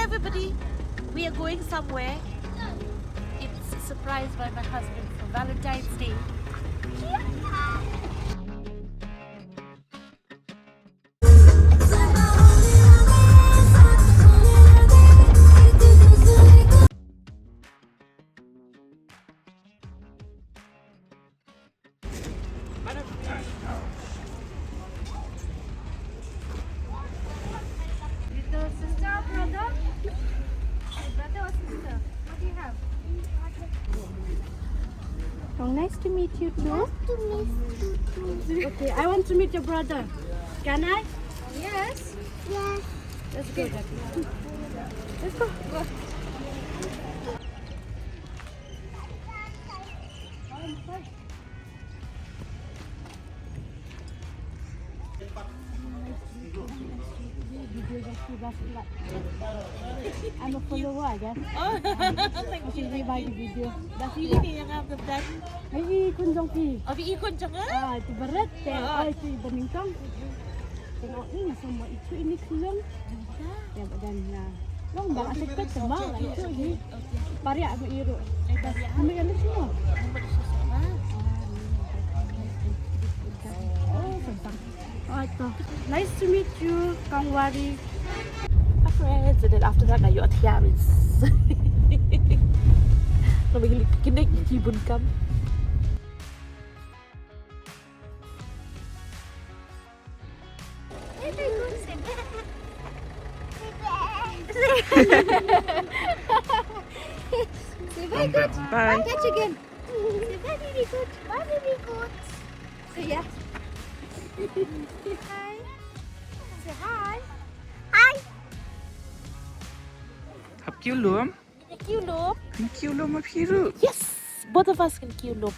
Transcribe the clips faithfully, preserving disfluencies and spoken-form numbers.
Everybody, we are going somewhere. It's a surprise by my husband for Valentine's Day. Little sister, brother? Brother or sister? What do you have? Oh, nice to meet you too. Nice to meet you too. Okay, I want to meet your brother. Can I? Yes. Yes. Let's go, Jackie. Let's go. Go. I'm a follower, I guess. Oh, thank you. Phi ba ki video. Phi ni yang apa dah? Phi i khun jong phi. Oh, phi i khun jong nga? Ah, tu beret te. Oh, oh. Ai, tu bening tong. Tengok ni, semua itu ini kelong. Ya, badan na. Long bang asyik kat sama lah itu ni. Pariak aku iru. Kami kan semua. Oh, sentang. Oh, ito. Nice to meet you, Kang Wari. Hi, friends. And then after that, now you're Tiaris. Kami gili kinik kibun kam. Say bye, good. Bye. Catch again. Say bye, baby good. Bye, baby good. Say yeah. Hi. Say hi. Hi. Hap kiew lum? Kiew lum. Kiew lum hap kiew lum. Yes. Both of us can kiew lum.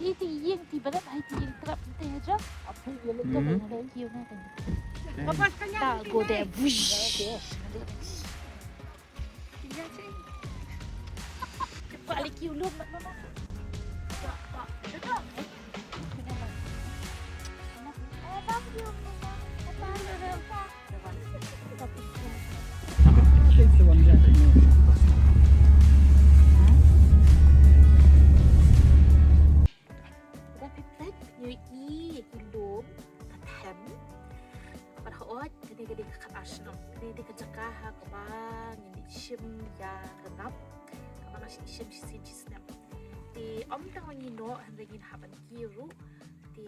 Iti ïing ti barat, hai ti ïing trap ti hajar. Apa yang kita nak kiew na kan? Papa tanya. Tak go there. Wush. Cepat lagi ulun nak mama. Rapid test, ngi ïohi ki lum ka them. Bad hooid, kane ka dei ka khatar shnong. Kane dei ka jaka ha kaba ngin ïa shim ïa ka nap. Kaba ngi shim shisien shisnem. Te ym tang ba ngi noh, hynrei ngin hap ban kiew ruh. Te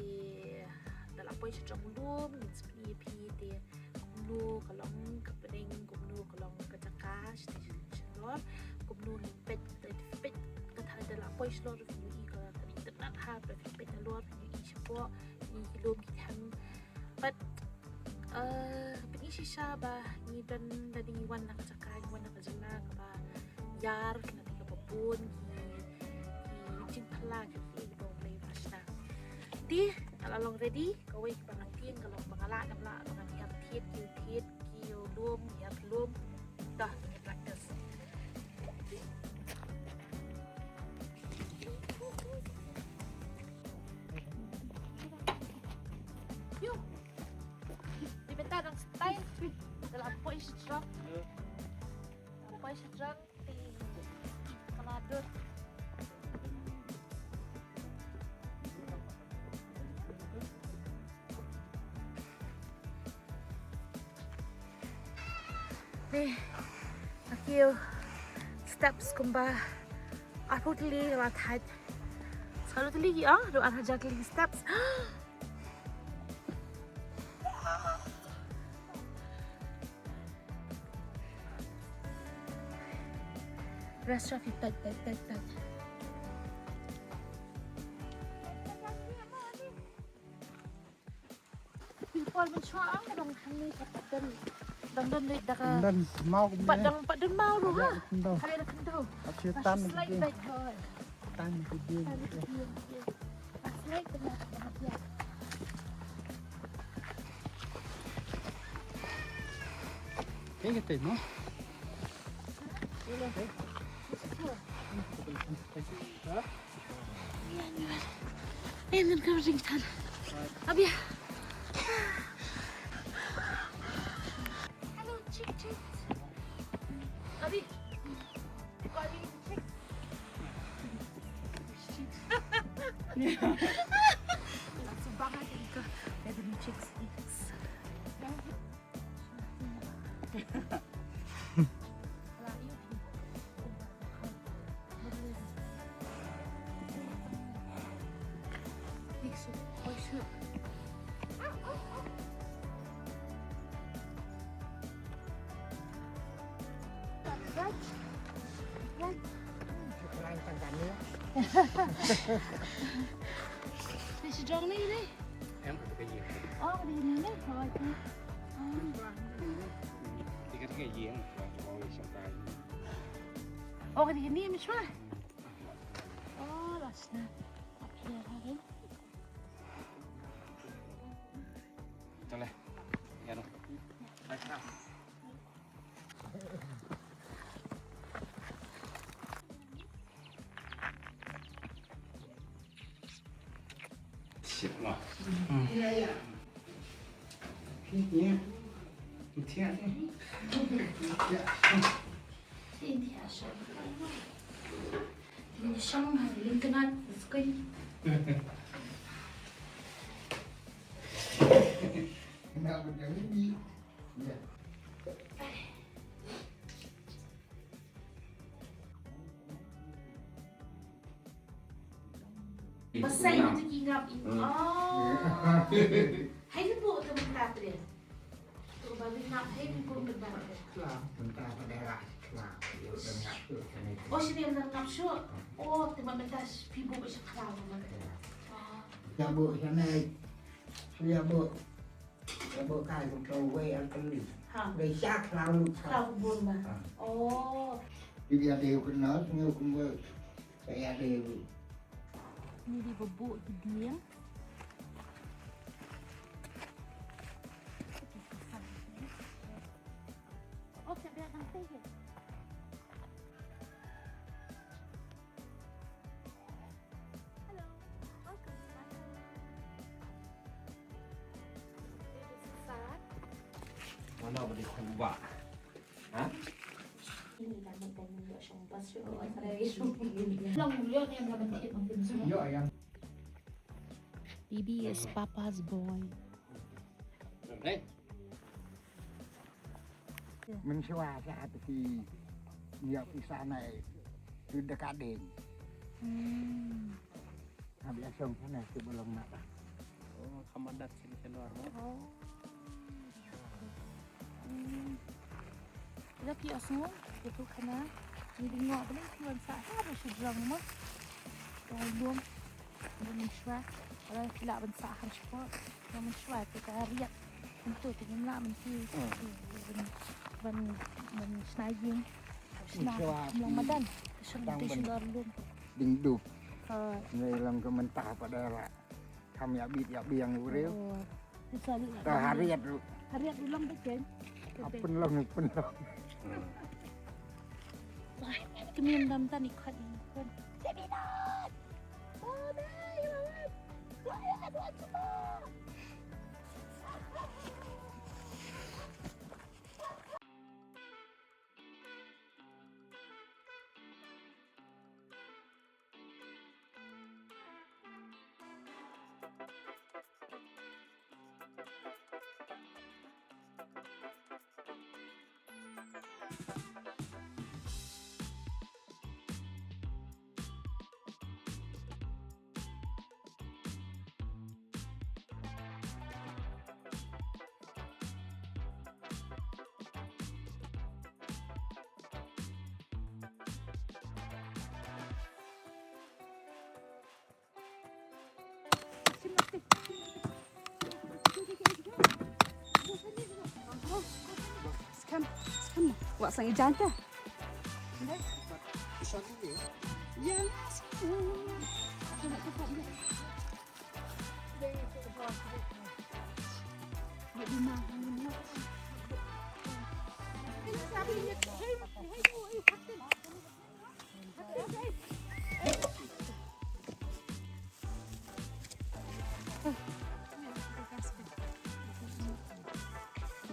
da la poi sha jrong lum, ngin sa pyni ïa phi te kumno ka long ka bneng, kumno ka long ka jaka, sha shalor, kumno ngin peit, peit, peit, ka tharai da la poi shalor, phin ïohi ka itynnad ha, peit nalor, phin ïohi shapoh, phin ïohi ki lum ki them. But, uh, phin ïohi shisha ba ngi don, da ngi wan na ka jaka, ngi wan na ka jaka kaba ïar, kane te kaba bun ki, ki jingphylla, ki, ki bym lei ba shna. Te nga la long ready, kawei kaba nga tieng ka long ba nga lah ngam lah ba ngan hiar thied, kiew thied, kiew lum, hiar lum. Dah, ngi practice. Yo. Di bynta dang style. Dah la poi sha jrong. Poi sha jrong. Ni, a few steps kumba arphew tylli la thait. Sa arphew tylli ki ong, ruh ar hajar tylli ki steps. Rest of it, tight, tight, tight, tight. Phi por mynshuwa ong ka dang hangne ka pat don. Dang don leit da ka. Dang maw kumne. Pat dang pat don maw ruh ha. Khyndew. Khyndew da khyndew. Ap shi tan slide back boy. Tan ki ding. Tan ki ding. Slide back. Kaya kita no. Ayan, ayan. Ayan, ayan, ayan. Abia. Em kata ka ïing. Oh, di sini. Oh, itu. Di kata ka ïing. Oh, di sini, Mishwa. Oh, last night. Up here, hari. Tole. Ya, no. Baik, nah. Siap lah. Hmm. Iya, iya. Iya. Iya. Iya. Ini dia, Shanghai. Ini Shanghai, Lincoln, Square. Kenapa dia ini? Iya. Pasai tu ki ngap in. Hmm. Oh. Hai ni bu tu mentah tu dia. Tu baru ngap hai ni bu mentah tu dia. Mentah pada lah. Oh, sini yang ngap syu. Oh, tu mentah pi bu syu kelam. Oh. Ya bu, sana. Ya bu. Ya bu kai ko wei al kali. Ha. Wei sha klau. Klau bun ma. Ha. Oh. Di dia dia kena, sini kumba. Saya ada. Ni di bubuk di dia. Oh, tak ada sampai ke? Hello, welcome to my home. This is Sarah. Mana boleh cuba? Ha? Bibi is Papa's boy. Mynshuwa sa ati ki ïa pisa nai tu deka ding. Hmm. Habis asong sana tu belum nak. Oh, kamadat sini keluar, no? Oh. Hmm. Ila ki asong, betul kana. Ni ding ngok beli ki wan sa ha ba shu jrang mo. Dong lum. Ban mynshuwa. Ila ki la ban sa ha shuwa. Ban mynshuwa te ka riat. Untuk te ngim la ban ki. Hmm. Ban, ban, ban shna ïing. Shna. Mynshuwa. Long madan. Shna te shu dor lum. Ding dup. Ka. Ngi long ka mentah pada la. Kam ïa bit ïa biang u briew. Oh. Ka hariat ruh. Hariat ruh long beit kan. Pynlong, pynlong. Wah, kemian dam tani khat ni kan. Seminat. Oh, dai, lawan. Lawan, lawan semua. Sekarang, sekarang. Wak sang ijan ta. Ya,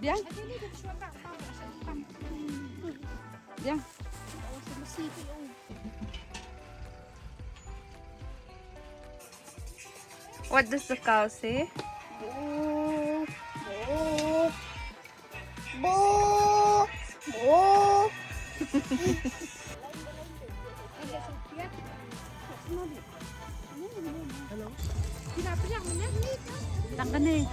Biang. Biang. What does the cow say? Boo, boo, boo. Hello. Tang kane.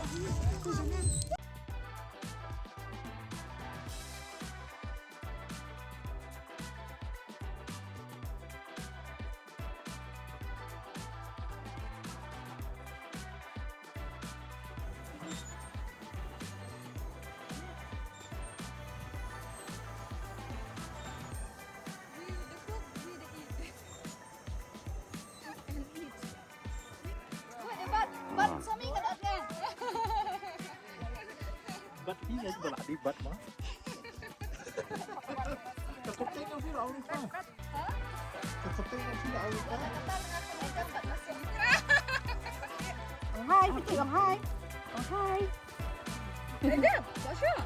Bat ni guys, ba la dei bat ma. Ka kuteng ka phi la aur ka. Ka kuteng ka phi la aur ka. Ong hi, phi ong hi. Ong hi. Ada, tak sure.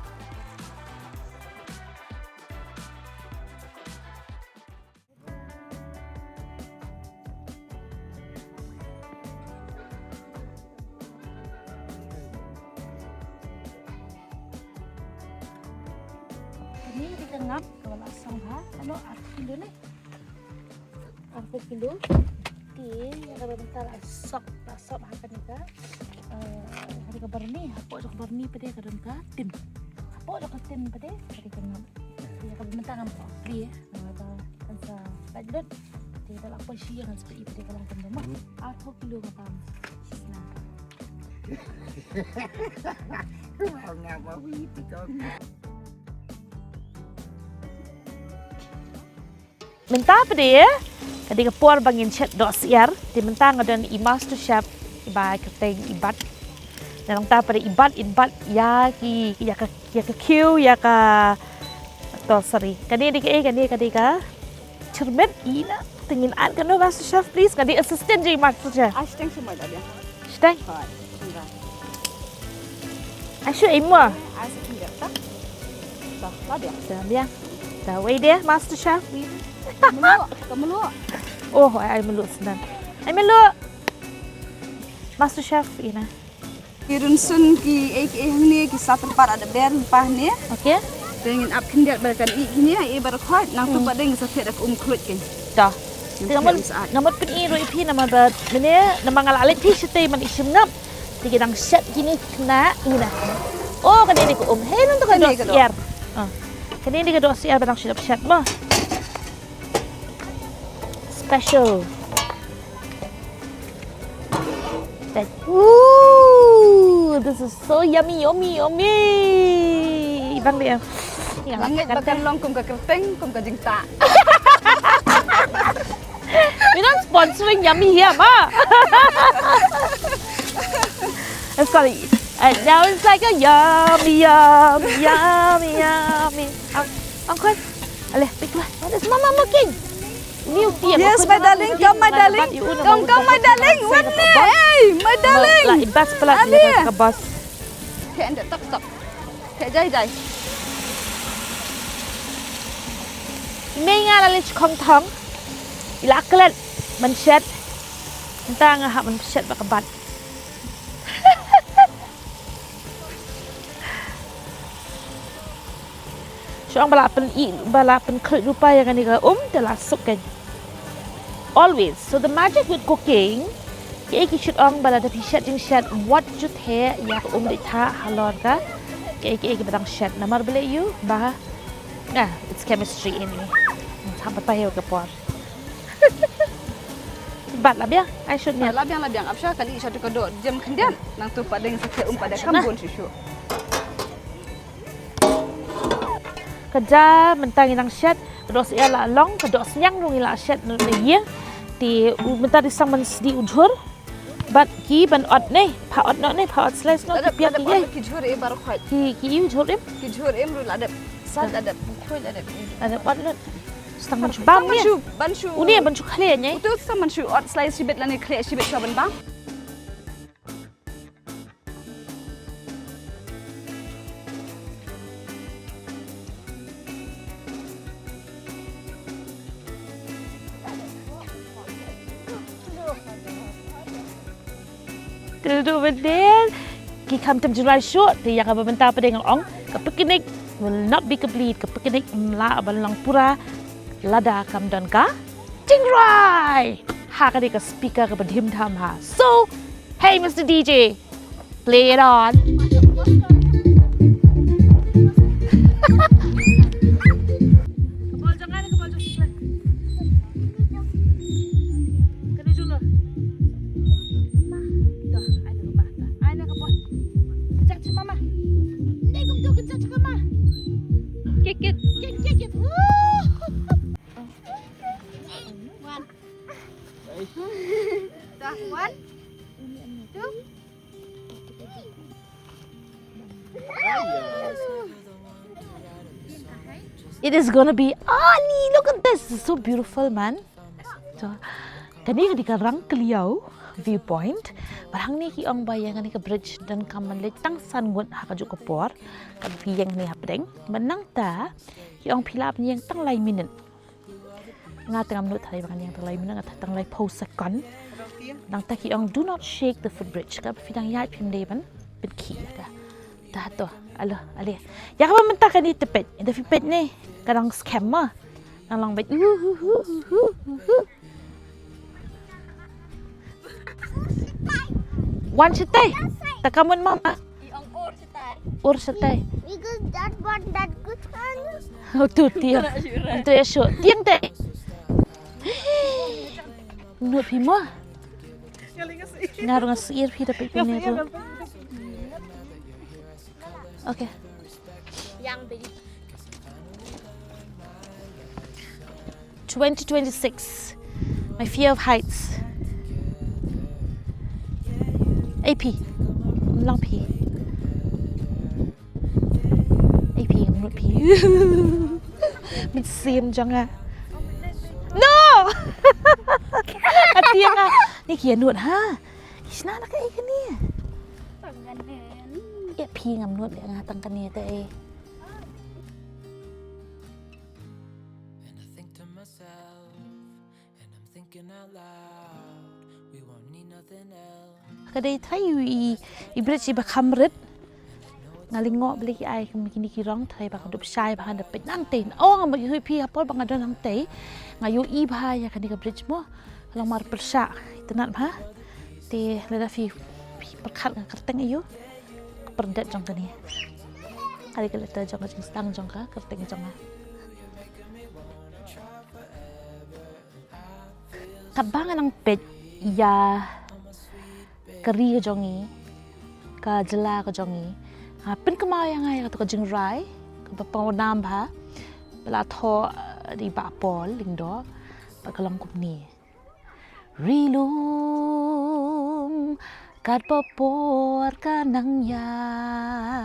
Kane dei ka ngap kaba la song ha, ano, ar kilo ne? Ar kilo. Te ïa kaba mynta la sop, la sop ha kane ka, eh, ha kane ka barni, hapoh jong ka barni pat de ka don ka tin. Hapoh jong ka tin pat de ka dei ka ngap. Ïa kaba mynta ngam plie, namar ba kan sa pait lut. Te da la poi shi ïa ngan sa plie pat de ka long kumno ma. Arphew kilo ka bam. Shisha. Wow, ngap ma wi ti kong. Mynta pat de, ka dei ka por ba ngin shet dohsyiar, te mynta nga don i master chef, i Bah kyrteng i Bat. Nangta pat de i Bat, in bat ïa ki, ïa ka, ïa ka khiew, ïa ka, to, sorry. Kane dei ka, eh, kane ka dei ka chyrmit, ina. Te ngin add kano, master chef, please. Nga dei assistant jong i master chef. Ai shiteng shu mut da biang. Shiteng? Hooid, shim da. Ai shu im mo. Ai shu im da ta. Da, la biang. Da biang. Da wei de, master chef. Ka mluh, ka mluh. Oh, ai, ai mluh shen. Ai mluh. Master chef, ina. Ki rynsun ki, eh, ki, eh, hangne ki sa tyrpad, ada ber pa hangne. Okay. Te ngin ap khyndiat ba kan ih kine, ih ba khot, nangtu pat de ngin sa thied da ka um khluit kine. Ta. Ngin thied um sa-aid. Nga mut pyn-i ruh ïa phi namar ba mynne, namar nga la leit phi shatei man i shim ngap. Te ki dang shet kine khynnah ina. Oh, kane dei ka um. Hei, nangtu ka dohsyiar. Ah. Kane dei ka dohsyiar ba dang shu dep shet mo. Special. Ooh, this is so yummy, yummy, yummy. Bang dia. Langit ba kan long kum ka kyrteng, kum ka jingtah. We're not sponsoring Yummy here, ma. It's called, uh, now it's like a yummy, yummy, yummy, yummy. Ang, ang kwan. Aleh, pick lah. What is mama making? New tea. Yes, my darling. Come, my darling. Come, come, my darling. Wait, hey, my darling. Lah, ibas pala ni ka bas. Okay, and stop, stop. Okay, jai, jai. I mei nga la leit khong thong. I la klet ban shet. Mynta nga hap ban shet bad ka bat. Shu ong ba la pyn-i, ba la pynkhluit rupa ïa kane ka um, te la suk kein. Always. So the magic with cooking, kiei ki shu ong ba lada phi shet jingshet, wat ju theh ïa ka um dei thah halor ka, kiei kiei kiba dang shet. Namar balei ïoh ba, ah, it's chemistry anyway. Ngin sa batai ïa ka por. Bat la biang, ai shu niat. La biang, la biang, ap sha kali sha tu ka doh jem khyndiat. Nangtu pat dang sa theh um pat da kam bun shuh shuh. Ka ja mynta ngi dang shet, ka dohsyiar la long, ka dohsniang ruh ngi la shet na ïing. Te u mynta dei sa man sdih u jhur. Bad ki ban ot ne, pha ot noh ne, pha ot slice noh, ki piat ki ye. Ki jhur im baroh khoit. Ki, ki u jhur im. Ki jhur im ruh la dep. Sat la dep. Khoi la dep. La dep ot lut. Stang ban shu bam ne. Ban shu, ban shu. Une ban shu khleh ne. Utu stang ban shu ot slice shibit lane khleh shibit shuwa ban bam. Te duh mynnin ki kham tem jingrai shuh, te ïa kaba mynta pat nga ong, ka picnic will not be complete, ka picnic ym lah ban long pura lada kam don ka jingrai ha kane ka speaker kaba dhim dham ha. So, hey Mister D J, play it on. Ka bol jong nga ne ka bol jong Sisla? Kane jong no. Dah, ai na ka bol. Dah, ai na ka bol. Kejap cakap mama. Ndai, kumtu kejap cakap mama. Kick it. Kick, kick it. Woo! One. Dah, one. Two. It is gonna be Ani. Look at this. It's so beautiful, man. So, kane ka dei ka Rangkliaw viewpoint. Bad hangne ki ong ba ïa kane ka bridge donkam ban leit tang san ngut ha kajuh ka por. Ka phi ïeng hangne hapdeng. Bad nangta ki ong phi lah ban ïeng tang lai minit. Nga te ngam nud tharai ba ngan ïeng tang lai minit, nga te tang laiphew second. Nangta ki ong do not shake the footbridge. Ka phi dang ïaid phim dei ban pynkhih ïa ka. Ta to, alo, ale. Ïa kaba mynta kane te peit, ynda phi peit ne ka dang skhem ma. Nang long beit. Uhuhuhuhuhu. Wan shatai. Ta ka mon mama. Ur shatai. Because that one, that good one. Oh, tu tiang. Tu ya shu. Tiang te. Nud phi mo? Nga ruh nga sngewsih phi da peit phi ne tu. Okay. Yang beli. Twenty twenty-six. My fear of heights. Ei phi. Long phi. Ei phi, ngam nud phi. Mynsiem jong nga. No! Ati nga. Ni ki nud ha. Ki shna na ka ei kane. Ei phi, ngam nud nga tang kane te ei. And I think to myself, and I'm thinking out loud, we won't need nothing else. Ka dei trai i, i bridge iba kham rit. Nga lyngngoh bli ki ai kum kine ki rong trai ba ka dup shai ba hynda peit nangtei. Oh, nga mut ïohi phi ha por ba nga don nangtei. Nga ïohi bha ïa kane ka bridge mo. Long mar pyrshah. Itynnad bha. Te lada phi, phi pyrkhat nga kyrteng aïu. Pyrdet jong kane. Kali ka letter jong ka jingsdang jong ka kyrteng jong nga. Katba nga nang peit ïa ka ri ka jong ngi, ka jylla ka jong ngi, nga pynkynmaw ïa nga ïa kato ka jingrai kaba pawnam bha ba la thoh, eh, da i Bah Paul Lyngdoh bad ka long kumne. Ri lum katba por ka nang ïaid.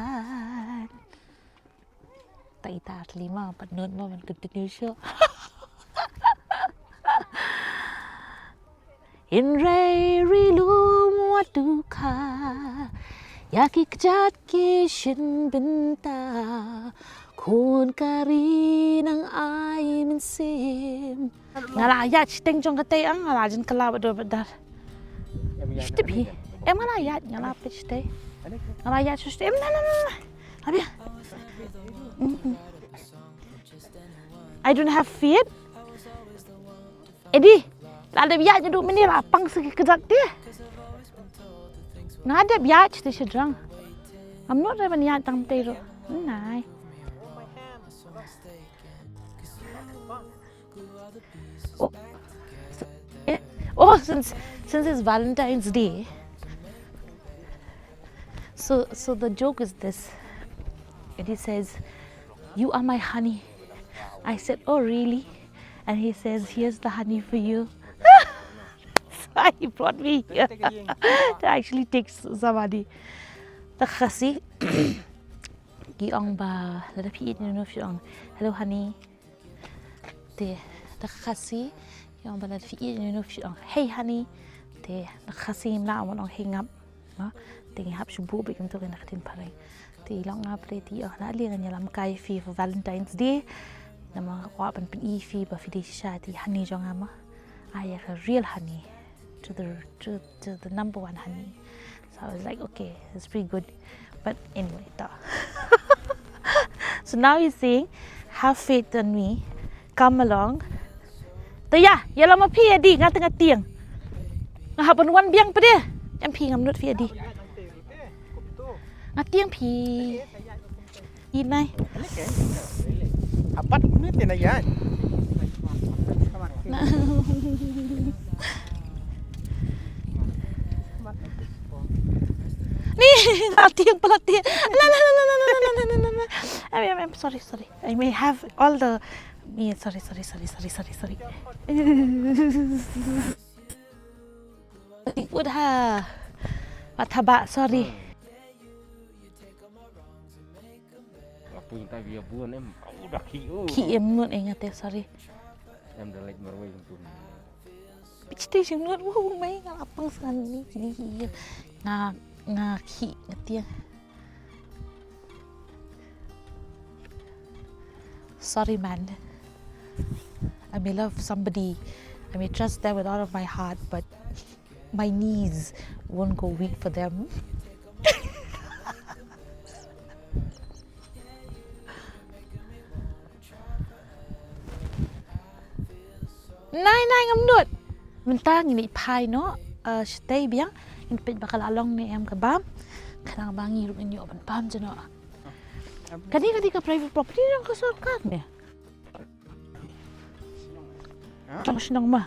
Ta ita atli ma pat nud ma ban continue shuh. Hynrei ri lum wat dukha ïa ki kjat ki shin bynta, khun ka ri nang ai mynsiem. Nga la ïaid shiteng jong katei ang, nga la jan kylla bad dor bad dar. Shitep hi. Em nga la ïaid, nga la peit shitei. Nga la ïaid shitei. Em na na na na. Abia. Mm-mm. I don't have feet. Edi, la dep ïaid naduh mynne la pang sa ki kjat te. Nga dep ïaid shitei shajrong. Ngam nud re ban ïaid tang tei ruh. Nai. Oh, so, eh, oh, since since it's Valentine's Day, so so the joke is this. And he says, "You are my honey." I said, "Oh, really?" And he says, "Here's the honey for you." So he brought me here to actually take s- some honey. Ta Khasi ki ong ba lada phi ïeit ïa u nongpynim phi ong, "Hello, honey." Te ta Khasi ki ong ba lada phi ïeit ïa u nongpynim phi ong, "Hey, honey." Te ta Khasi ngim lah ban ong, "Hey, ngap." Te ngi hap shu buh beit kumto na ka ktien phareng. Te i long nga pyrthei, te i ong, "Na liang ngan ïalam kai ïa phi for Valentine's Day. Namar nga kwah ban pyni ïa phi ba phi dei shisha ïa i honey jong nga ma. Ai ïa ka real honey to the to, to the number one honey." So I was like, okay, it's pretty good. But anyway, ta. So now he's saying, have faith in me. Come along. To ya, ya lama phi adi, nga tengah tiang. Nga hapan wan biang pede. Yang phi ngam nut phi adi. Nga tiang phi. Inai. Apat menit na yan. Ni, arti yang pelatih. La, la, la. I mean, I'm sorry, sorry. I may have all the, yeah, sorry, sorry, sorry, sorry, sorry, sorry. Udah. Martabak, sorry. Lapung ta bia bun em. Au dah ki u. Ki em nut eh ngate, sorry. Em da lek marwei tu. Bichte jing nut, wow, mai nga lapang sangan ni, ni, ni. Nga, nga ki, ngate. Sorry, man. I may love somebody. I may trust them with all of my heart, but my knees won't go weak for them. Nai, nai, ngam nut. Mynta ngin ïa phai noh, eh, shatei biang, ngin peit ba ka la long ne em ka bam. Khnang ba ngi ruh ngin ïoh ban bam jong noh. Kane, kane ka private property jong ka sorkar ne. Ha? Jong shnong ma.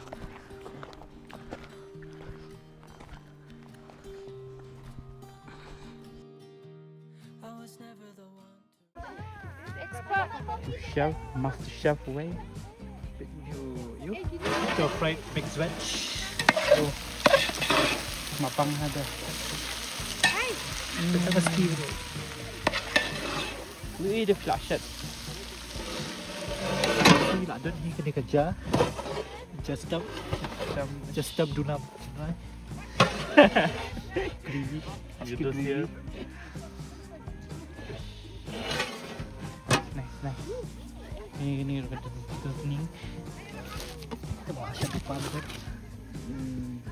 Chef, master chef wei. You, you. Stir fried mixed veg. Oh. Mapang hada. Kita mesti. Ui, the flash shot. Ui, la don hi kene ka ja. Just stop. Just stop, do not. Gravy. Chicken gravy. Nice, nice. Ini, ini udah seasoning. Kita mau masak depan tu. Hmm.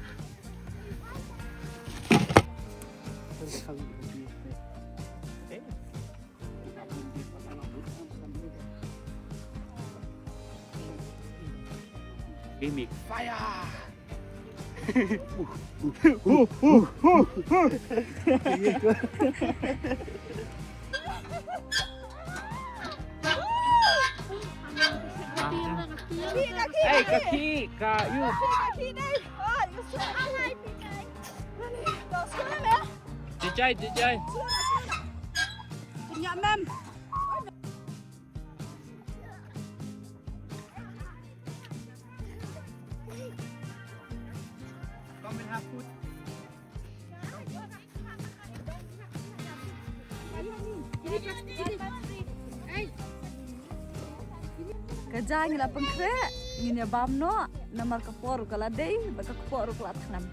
Gimme fire! Hey, kaki, ka, you. Jijai, jijai. Come and have food. Ka ja ngi la pynkhreh, ngin ïa bam noh, namar ka por ka la dei, bad ka kpoh ruh ka la thngan.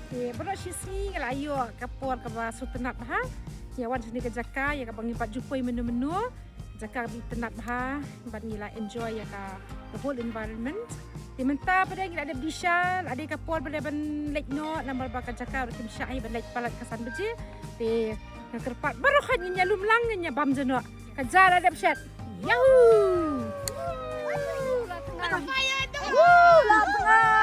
Te baroh shi sngi ngi la ïoh ka por kaba sngewtynnat bha ïa wan shane ka jaka, ïa kaba ngim pat ju poi mynno mynno. Jaka kaba itynnat bha bad ngi la enjoy ïa ka, the whole environment. Te mynta pat ngi la dep di sha, la dei ka por pat ban leit noh namar ba ka jaka ruh kim shah hi ban leit palat ka san baje. Te nga kyrpad baroh khoit ngin ïa lum lang, ngin ïa bam jngoh. Ka ja la dep shet. Yahoo! Woo, la tnga.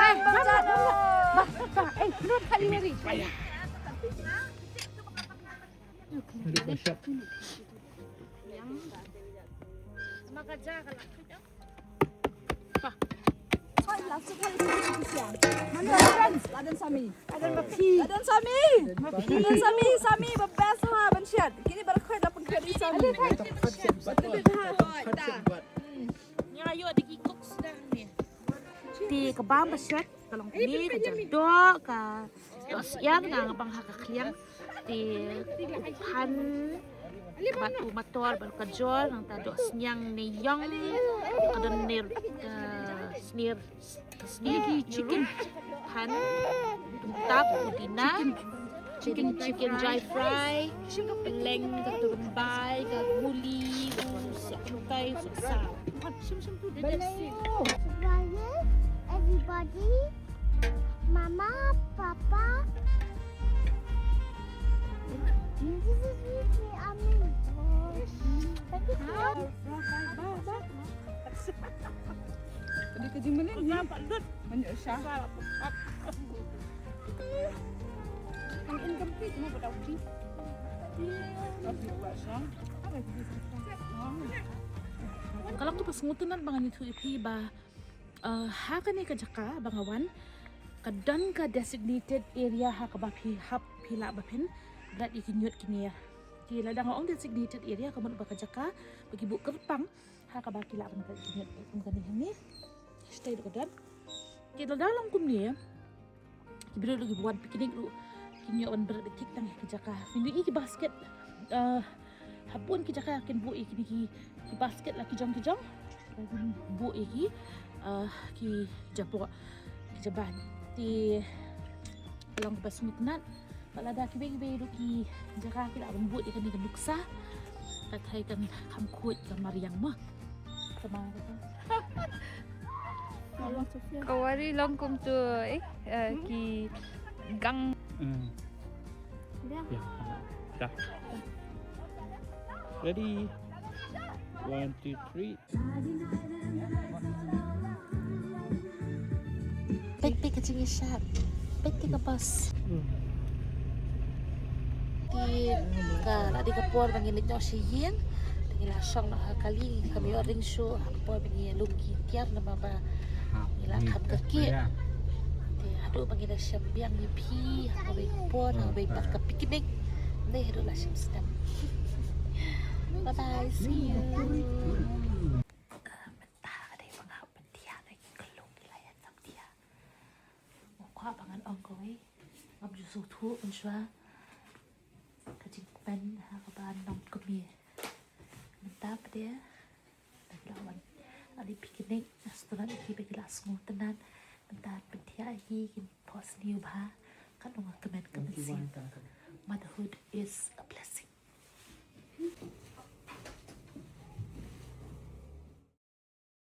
Eh, bam jngoh. Bah, bah, eh, lut kali mari. Mana Lawrence? Laden Sami. Laden Sami. Laden Sami. Sami, ba best ha ban shet. Kine baroh khoit la pynkhreh da i Sami. Nga ïoh da ki cook sdang ni. Te ka bam ba shet. Ka long kane ka jaka doh, ka doh syiar, nga bang ha ka khliang. Te u phan bad u mator bad ka jor, nangta doh sniang ne ïong, ka don ne, eh, snier, snier chicken, phan, tap, pudina, chicken, chicken dry fry, leng, ka turun bai, ka muli, u sop, u tai, u sop sa. Everybody. Mama, Papa. This is me, Amin. Thank you, Kian. Tadi ka jingmalin ni. Banyak sah. Ang incomplete mo ba daw ki. Ka long kaba sngewtynnat ba ngan ïathuh ïa phi ba, uh, ha kane ka jaka ba nga wan ka don ka designated area ha kaba phi hap phi lah ba phin bret ïa ki ñiut ki ñier. Ki lada nga ong designated area ka mut ba ka jaka ba ki buh kyrpang ha kaba ki lah ban bret ïa ki ñiut kum kane hangne. Stay da ka don. Ki lada long kumne. Ki briew ruh kiba wan picnic ruh kin ïoh ban bret beit thik tang ïa ki jaka. Phin ïohi ki basket, uh, ha bun ki jaka kin buh ïa kine ki, ki basket la ki jong ki jong. Kin buh ïa ki, uh, ki jaboh, ki jaban. Te ka long kaba sngewtynnat. Bad lada kiwei kiwei ruh ki jaka ki lah ban buh ïa kane ka nuksa. Ka tharai kan kham khuid kan mariang mo. Ka wari long kum tu, eh, eh, ki gang. Hmm. Ya, dah. Ready? One, two, three. Peit, peit ka jingïashat. Peit ka bus. Te ka la dei ka por ba ngin leit noh sha ïing. Te ngi la shong noh ha kali, kham ïoh ring shuh ha ka por ba ngi lum ki tiar namar ba ngi la kham kyrkieh. Te haduh ba ngi la shem biang ïa phi ha kawei ka por, ha kawei pat ka picnic. Te haduh la shem snem. Bye bye, see you. Mynta ka dei ba nga hap ban thiah, ki khlung ki la ïaid samthiah. Nga kwah ba ngan ong kawei, ngam ju sngewthuh mynshuwa ka jingkmen ha kaba nongkmie. Mynta pat de la wan ali picnic, nga sngewtynnat ïa ki ba ki la sngewtynnat. Mynta pynthiah ïa ki, kin pos sniew bha. Katno nga kmen ka mynsiem. Motherhood is a blessing.